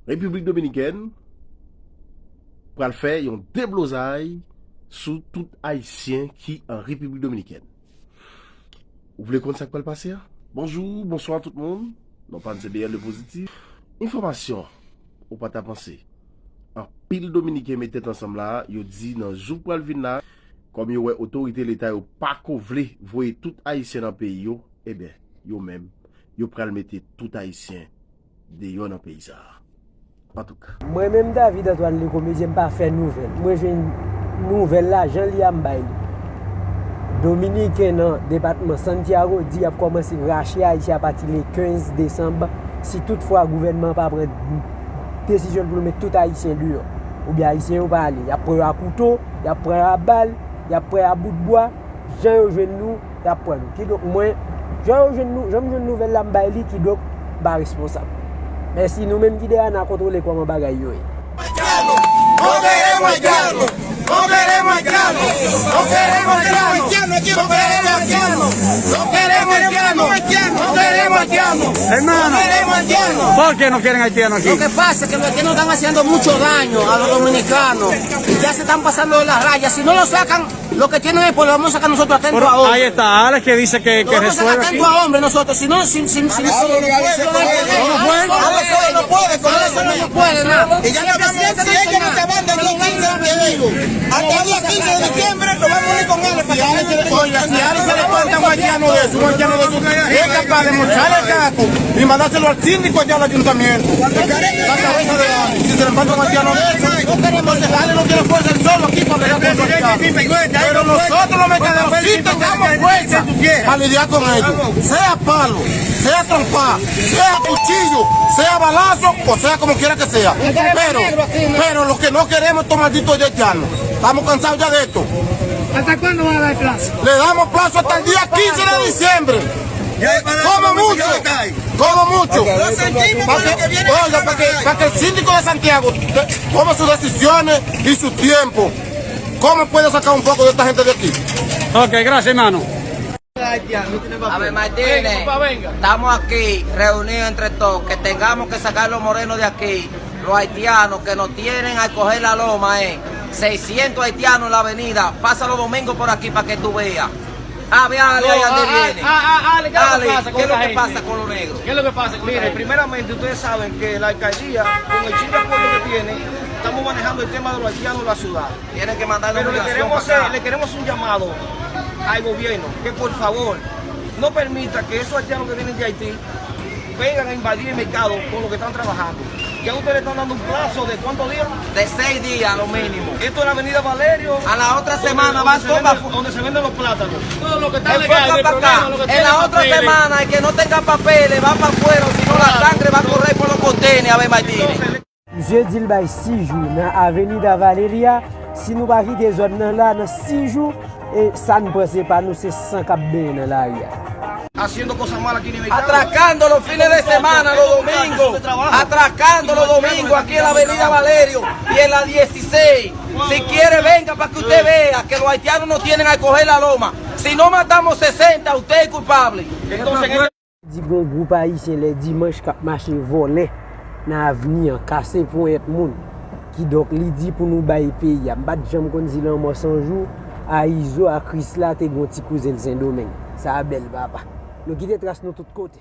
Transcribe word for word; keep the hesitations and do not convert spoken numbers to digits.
Repiblik Dominikèn pral fè yon deblozay sou tout Ayisyen ki an Repiblik Dominikèn. Ou vle konn sa k pral pase a? Bonjou, bonswa tout moun. Non pa n se B L de pozitif. Enfòmasyon ou pa ta panse. Anpil Dominiken met tèt ansanm la, yo di nan jou k pral vin la, kòm yo wè otorite leta yo pa ko vle voye tout Ayisyen nan peyi yo, ebyen, yo menm, yo pral mete tout Ayisyen deyò nan peyi sa a. Antouka. Mwen menm David Antoine Lekomedyen, m pa fè nouvèl. Mwen jwenn nouvèl la, jan li a m bay li. Dominiken nan depatman Santiago di y ap kòmanse rache Ayisyen apati le kenz desanm, si toutfwa gouvènman an pa pran desizyon l pou l met tout Ayisyen deyò. Oubyen Ayisyen yo pa ale. Y ap pran yo a kouto, y ap pran yo a bal, y ap pran yo a bout bwa, jan yo jwenn nou, y ap pran nou. Kidonk, mwen, jan yo jwenn nou, jan m jwenn nouvèl la, m bay li, kidonk, m pa responsab. Mèsi, nou menm ki dèyè a, n a kontwole kòman bagay yo ye. No queremos haitiano, no queremos haitiano, no queremos haitiano, no queremos haitiano, no queremos haitiano, no queremos haitiano. Hermano, ¿por qué no quieren haitianos aquí? Lo que pasa es que los haitianos están haciendo mucho daño a los dominicanos. Ya se están pasando de la raya. Si no lo sacan, lo que tienen es, pues lo vamos a sacar nosotros a tento a hombre. Ahí está Alex que dice que, que resuelve aquí. Lo vamos a sacar a tento a hombre nosotros. Si no, si, si, si, si, no puede, no puede, no puede, no puede, no puede, no puede, no. Y ya no, si ella no se va, de los quince de diciembre, lo vamos a unir con Alex para que Alex se, oye, si Alex se le cuenta un haitiano de eso, un haitiano de eso, es capaz de mocharle el caco y mandárselo al síndico allá al ayuntamiento. La cabeza de Alex, si se le cuenta un haitiano de eso, entonces Alex no tiene fuerza él solo aquí para pelear contra el caco. Pero nosotros los mercaderos sí tengamos fuerza para lidiar con ellos. Sea palo, sea trompa, sea cuchillo, sea balazo o sea como quiera que sea. Pero, pero lo que no queremos es estos malditos haitianos. Estamos cansados ya de esto. ¿Hasta cuándo va a dar plazo? Le damos plazo hasta el día quince de diciembre. Como mucho, como mucho. Para que, oiga, para que, para que el síndico de Santiago te- tome sus decisiones y su tiempo. ¿Cómo puede sacar un poco de esta gente de aquí? Ok, gracias, hermano. A ver, Martínez, estamos aquí reunidos entre todos, que tengamos que sacar los morenos de aquí, los haitianos que nos tienen a coger la loma, eh. Seiscientos haitianos en la avenida, pasa los domingos por aquí para que tú veas. A ver, Ale, ahí donde viene. Ale, ¿qué es lo que pasa con los negros? ¿Qué es lo que pasa con esta gente? Mire, primeramente, ustedes saben que la alcaldía, con el chin de acuerdo que tiene, estamos manejando el tema de los haitianos en la ciudad. Tienen que mandar una obligación para acá. Pero le queremos hacer, le queremos hacer un llamado al gobierno que por favor no permita que esos haitianos que vienen de Haití vengan a invadir el mercado con lo que están trabajando. Ya ustedes le están dando un plazo de ¿cuántos días? De seis días, lo mínimo. Esto es la avenida Valerio. A la otra semana van todos para afuera. Donde se venden los plátanos. Todo lo que está legal, no hay problema, lo que tiene papeles. En la otra semana, el que no tenga papeles va para afuera, si no la sangre va a correr por los contenes, a ver, Martínez. Misye di l bay sis jou nan Avenida Valeria, si nou pa kite zòn nan la nan sis jou, e sa n pran se pa nou, se san k ap benyen nan lari a. Haciendo cosas malas aquí en el mercado. Atracando los fines de semana, los domingos, atracando los domingos aquí en la Avenida Valerio y en la dieciséis. Si quiere, venga para que usted vea que los haitianos no tienen a coger la loma. Si no matamos sesenta, usted es culpable. Entonces, di gon gwoup ayisyen lè dimanch k ap mache vòlè nan avni an, kase ponyèt moun. Kidonk, li di pou nou bay peyi a. M pa t janm konn di lanmò san jou a Izo, a Krisla, te gon ti kouzen l Sendomeng. Sa a bèl, papa. Nou kite tras nou tout kote.